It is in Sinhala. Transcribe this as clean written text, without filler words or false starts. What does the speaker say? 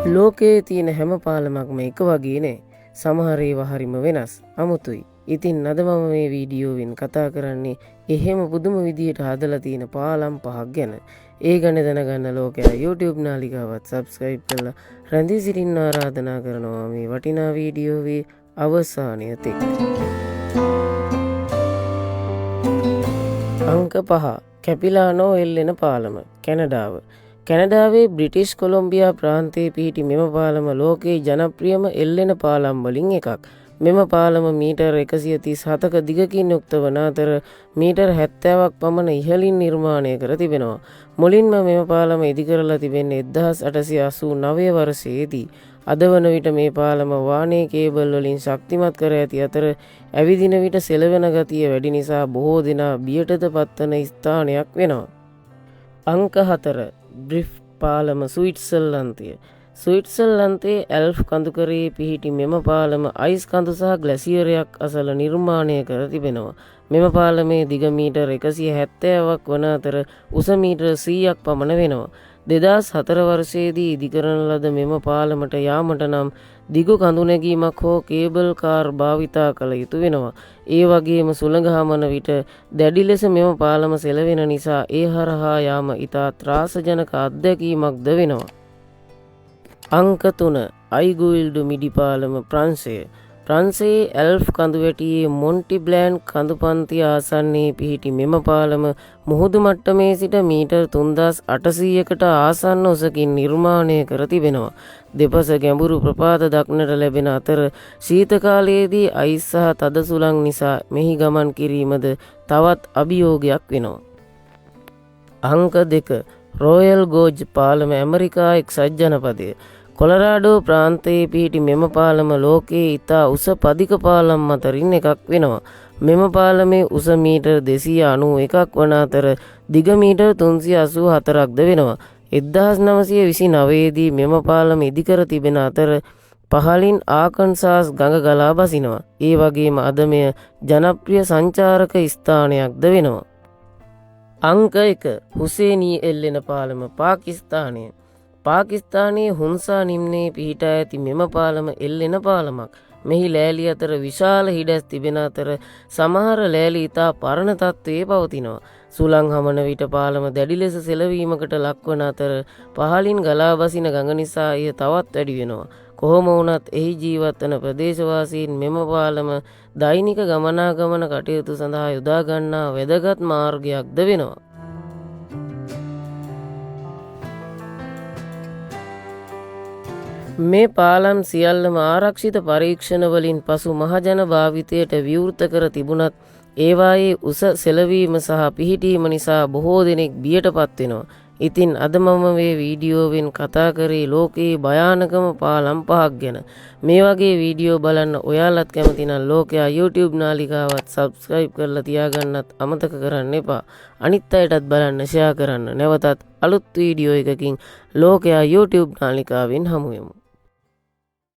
ලෝකයේ තියෙන හැම පාලමක්ම එක වගේ නෑ. සමහර ඒවා හරිම වෙනස්, අමුතුයි. ඉතින් අද මම මේ වීඩියෝවෙන් කතා කරන්නේ එහෙම පුදුම විදියට හදලා තියෙන පාලම් පහක් ගැන. ඒ ගැන දැනගන්න ලෝකයා YouTube නාලිකාවත් සබ්ස්ක්‍රයිබ් කරලා රැඳී සිටින්න ආරාධනා කරනවා මේ වටිනා වීඩියෝවේ අවසානය තෙක්. අංක 5 කැපිලානෝ එල්ලෙන පාලම, කැනඩාව. කැනඩාවේ බ්‍රිටිෂ් කොලොම්බියා ප්‍රාන්තයේ පිහිටි මෙම පාලම ලෝකයේ ජනප්‍රියම එල්ලෙන පාලම් වලින් එකක්. මෙම පාලම මීටර් 137ක දිගකින් යුක්ත වන අතර මීටර් 70ක් පමණ ඉහළින් නිර්මාණය කර තිබෙනවා. මුලින්ම මෙම පාලම ඉදිකරලා තිබෙන්නේ 1889 වර්ෂයේදී. අද වන විට මේ පාලම වානේ කේබල් වලින් ශක්තිමත් කර ඇති අතර ඇවිදින විට සෙලවෙන ගතිය වැඩි නිසා බොහෝ දෙනා බියටද පත්වන ස්ථානයක් වෙනවා. අංක 4 ඩ්‍රිෆ්ට් පාලම, ස්විට්සර්ලන්තය. ස්විට්සර්ලන්තයේ ඇල්ෆ් කඳුකරයේ පිහිටි මෙම පාලම අයිස් කඳු සහ ග්ලැසියරයක් අසල නිර්මාණය කර තිබෙනවා. මෙම පාලමේ දිග මීටර් 170ක් වන අතර උස මීටර් 100ක් පමණ වෙනවා. 2004 වර්ෂයේදී ඉදිකරන ලද මෙම පාලමට යාමට නම් දිගු කඳු නැගීමක් හෝ කේබල් කාර් භාවිතා කළ යුතු වෙනවා. ඒ වගේම සුළඟ හමන විට දැඩි ලෙස මෙම පාලම සෙලවෙන නිසා ඒ හරහා යාම ඉතා ත්‍රාසජනක අත්දැකීමක්ද වෙනවා. අංක 3 අයිගුයිල්ඩු මිඩි පාලම, ප්‍රංශය. ප්‍රංශයේ ඇල්ෆ් කඳුවැටියේ මොන්ටි බ්ලෑන්ක් කඳුපන්ති ආසන්නයේ පිහිටි මෙම පාලම මුහුදු මට්ටමේ සිට මීටර් 3800කට ආසන්න උසකින් නිර්මාණය කර තිබෙනවා. දෙපස ගැඹුරු ප්‍රපාත දක්නට ලැබෙන අතර ශීත කාලයේදී අයිස් සහ තද සුළං නිසා මෙහි ගමන් කිරීමද තවත් අභියෝගයක් වෙනවා. අංක 2 රෝයල් ගෝජ් පාලම, ඇමරිකා එක්සත් ජනපදය. කොලරාඩෝ ප්‍රාන්තයේ පිහිටි මෙම පාලම ලෝකයේ ඉතා උස පදික පාලම් අතරින් එකක් වෙනවා. මෙම පාලමේ උස මීටර් 291ක් වන අතර දිග මීටර් 384ක්ද වෙනවා. 1929 දී මෙම පාලම ඉදිකර තිබෙන අතර පහළින් ආකන්සාස් ගඟ ගලා බසිනවා. ඒ වගේම අද මෙය ජනප්‍රිය සංචාරක ස්ථානයක්ද වෙනවා. අංක 1 හුසේනී එල්ලෙන පාලම, පාකිස්තානය. පාකිස්තානයේ හුන්සා නිම්නයේ පිහිටා ඇති මෙම පාලම එල්ලෙන පාලමක්. මෙහි ලෑලි අතර විශාල හිඩැස් තිබෙන අතර සමහර ලෑලි ඉතා පරණ තත්ත්වයේ පවතිනවා. සුළං හමන විට පාලම දැඩි ලෙස සෙලවීමකට ලක්වන අතර පහළින් ගලා බසින ගඟ නිසා එය තවත් වැඩි වෙනවා. කොහොම වුණත් එහි ජීවත් වන ප්‍රදේශවාසීන් මෙම පාලම දෛනික ගමනාගමන කටයුතු සඳහා යොදා ගන්නා වැදගත් මාර්ගයක්ද වෙනවා. මේ පාලම් සියල්ලම ආරක්ෂිත පරීක්ෂණ වලින් පසු මහජන භාවිතයට විවෘත කර තිබුණත් ඒවායේ උස සෙලවීම සහ පිහිටීම නිසා බොහෝ දෙනෙක් බියට පත් වෙනවා. ඉතින් අද මම මේ වීඩියෝවෙන් කතා කරේ ලෝකයේ භයානකම පාලම් පහක් ගැන. මේ වගේ වීඩියෝ බලන්න ඔයාලත් කැමති නම් ලෝකයා YouTube නාලිකාවත් සබ්ස්ක්‍රයිබ් කරලා තියාගන්නත් අමතක කරන්න එපා. අනිත් අයටත් බලන්න ෂෙයා කරන්න. නැවතත් අලුත් වීඩියෝ එකකින් ලෝකයා YouTube නාලිකාවෙන් හමු වෙමු.